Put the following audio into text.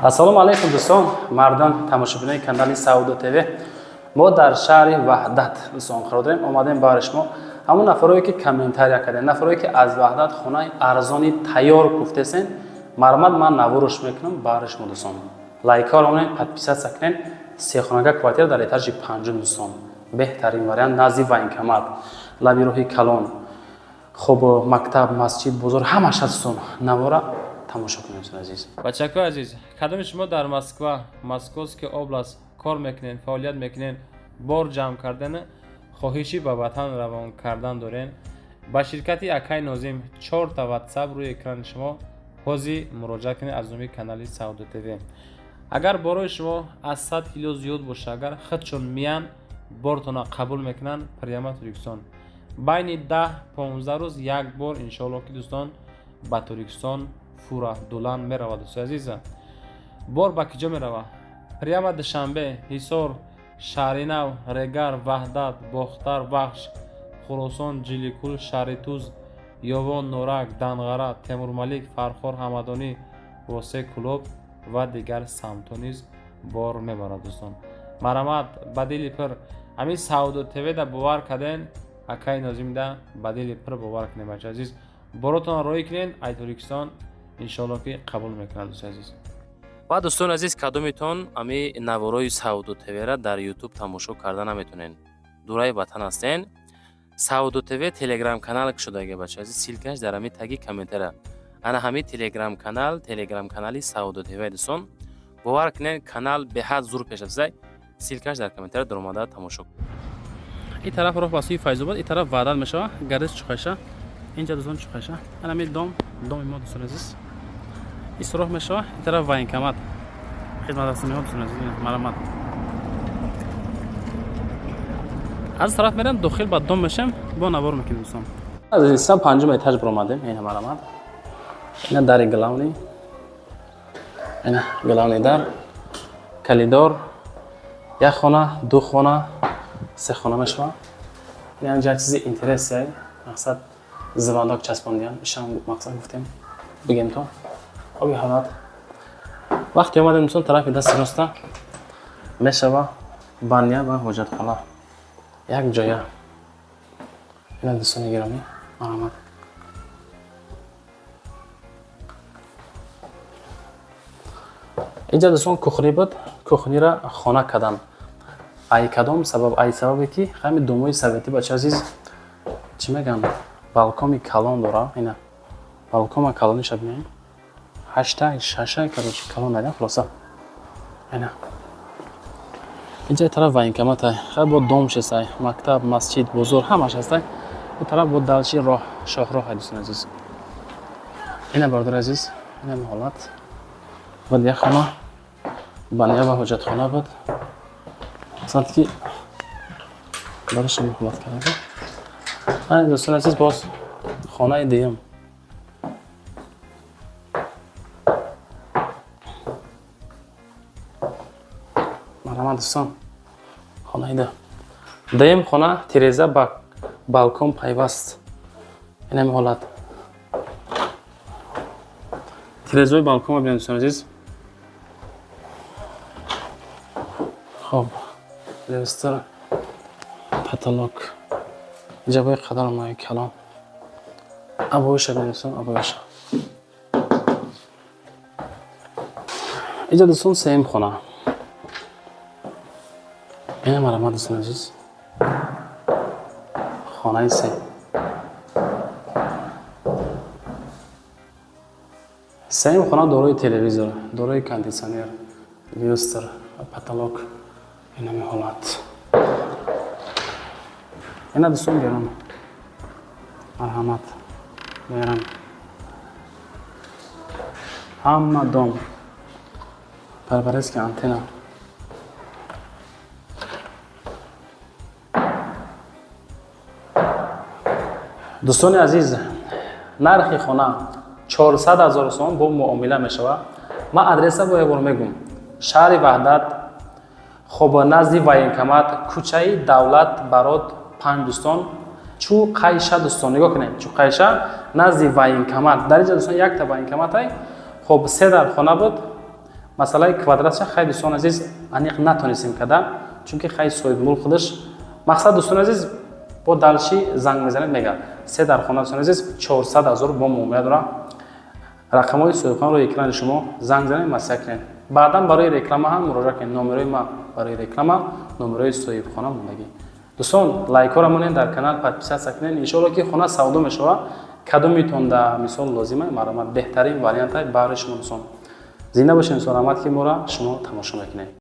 Ассалому алайкум, дӯстон, мардум, тамошобинони канали Савдо ТВ. Мо дар шаҳри Ваҳдат, дӯстон, қарор дорем. Омадем баҳри шумо. Ҳамон нафарое ки комментария кардем, нафарое ки аз Ваҳдат хонаи арзони тайёр гуфтесен, марҳамат, ман наворш мекунам баҳри шумо, дӯстон. Лайкҳоро монед, подписаться кунед. Сехонага квартира дар этажи панҷум, дӯстон. Беҳтарин вариант, назди военкомат, лаби роҳи калон. Хоб, мактаб, масҷид, бозор ҳамаш ҳаст, дӯстон. Навора тамошо кунед, дӯстони азиз. Бачакои азиз, кадоми шумо дар Москва, Московский область кор мекунед, фаъолият мекунед, бор ҷамъ кардан, хоҳиши ба ватан равон кардан дорен, ба ширкати акай Нозим, чорта ватсап рӯи экрани шумо, ҳозир муроҷиат кунед аз номи канали Савдо ТВ. Агар борои шумо аз 100 кило зиёд боша, агар худшон миян, бортона қабул мекунанд, прямо Тоҷикистон байни 10-15 рӯз як бор, иншоалло ки, дӯстон, ба Тоҷикистон фура дулан меравад. Дӯстои азиза, бор ба киҷо меравад? Прямо Душанбе, Ҳисор, Шаҳринав, Регар, Ваҳдат, Бохтар, Вахш, Хуросон, Ҷиликул, шаҳри Туз, Ёвон, Норак, Данғара, Темурмалик, Фархор, Ҳамадонӣ, Восе, Кӯлоб ва дигар самтҳо низ бор мебарад. Дӯстон, марҳамат, ба дили пир ҳамин Савдо ТВ-да бовар карден, акаи Нозимда ба дили пир бовар кунед. Бача азиз, боротонро роҳӣ кунед ай Тоҷикистон, иншоалло ки қабул мекунад, дӯстои азиз. Ва дӯстони азиз, кадомитон ами наворои Савдо ТВ-ра дар Ютуб тамошо карда наметонен, дураи ватан ҳастен, Савдо ТВ телеграм канал кушодаги, бача азиз, ссылка ш дар ҳами таги комментария. Ана ҳами телеграм канал, телеграм канали Савдо ТВ. Дӯстон, бовар кунед, канал беҳад зур пеш рафтаи. Ссылка ш дар комментария, даромада тамошо. Ин тараф роҳ ба сӯи Файзобод, ин тараф Ваҳдат мешавад. Гардиш Чуқайша инҷа, дӯстон, Чуқайша. Ана ҳами дом, доми мо, дӯстони азиз. Ин роҳ мешавад, ин тараф военкомат, хизматрасониҳо, дӯстони азиз, марҳамат. Аз тараф мерем, дохил ба дом мешем, бо навор мекунем, дӯстон. Аз инсан панҷум этаж баромадем. Ина, марҳамат, ина дари главный, ина главный дар, коридор, як хона, ду хона, се хона мешавад. Ин ҷа чизи интересный, мақсад, звонок часпондиям, ишам мақсад гуфтем бигем то оби ҳолат. Вақте омадем, дӯстон, тарафи дасти роста мешава баня ва ҳоҷатхона як ҷоя. Ина, дӯстони гиромӣ, марҳамат. Инҷа, дӯстон, кухни буд, кухнира хона кардам. Ай кадом сабаб? Ай сабабе ки ҳами домои советӣ, бача азиз, чӣ мегӯям, балкоми калон дора. Ина балкома калониша бинем, ҳашта шаша, короче, калон дада. Хулоса, ина инҷа тараф военкоматай, хай, бо дом шестай, мактаб, масҷид, бозор ҳамаш ҳастай. У тараф бо дальше роҳ, шоҳроҳ, дӯстони азиз. Ина, бародари азиз, ина ҳолат буд. Як хона, баня ва ҳоҷатхона буд, мақсад ки барош ҳолат карда. Ана, дӯстони азиз, боз хонаи дуюм. Марҳамат, дӯстон, хонаи дуюм, хона, тиреза ба балкон пайваст. Инами ҳолат, тирезаҳои балкон бибинед, дӯстони азиз. Хоб, люстра, потолок, инҷа бои қадар омаи калон. Обоиша бинед, дӯстон, обоиша. Инҷа, дӯстон, сеюм хона. Ина, марҳамат, дӯстони азиз, хонаи се. Сеюм хона дорои телевизор, дорои кондитсионер, люстр, потолок. Инами ҳолат. Ина, дӯстон, берун, марҳамат, берун ҳама дом, парваришки антенна. Дӯстони азиз, нархи хона 400 ҳазор сомон, бо муомила мешавад. Ман адреса бо як бор мегӯм: шаҳри Ваҳдат, хоб, назди военкомат, кӯчаи Давлат Барод 5, дӯстон, Чӯ Қайша. Дӯстон, нигоҳ кунед, Чӯ Қайша, назди военкомат. Дар инҷа, дӯстон, якта военкоматай. Хоб, се дар хона буд. Масъалаи квадратша, хай, дӯстони азиз, аниқ натонистем када, чунки, хай, соҳибмулк худаш. Мақсад, дӯстони азиз, бо дальше занг мезанед, мегӯяд. Се дар хона, дӯстони азиз, 400 000 бо муомила дора. Рақамҳои соҳибхонаро экрани шумо, занг занед, маслиҳат кунед. Баъдан барои реклама ҳам муроҷиат кунед. Номерои ма барои реклама, номерои соҳибхона мондагӣ. Дӯстон, лайкҳоро монед, дар канал подписаться кунед. Иншоалло, ки хона савдо мешавад. Кадомитон да мисол лозима, марҳамат, беҳтарин варианта баҳри шумо. Дӯстон, зинда бошед, раҳмат, ки моро шумо тамошо мекунед.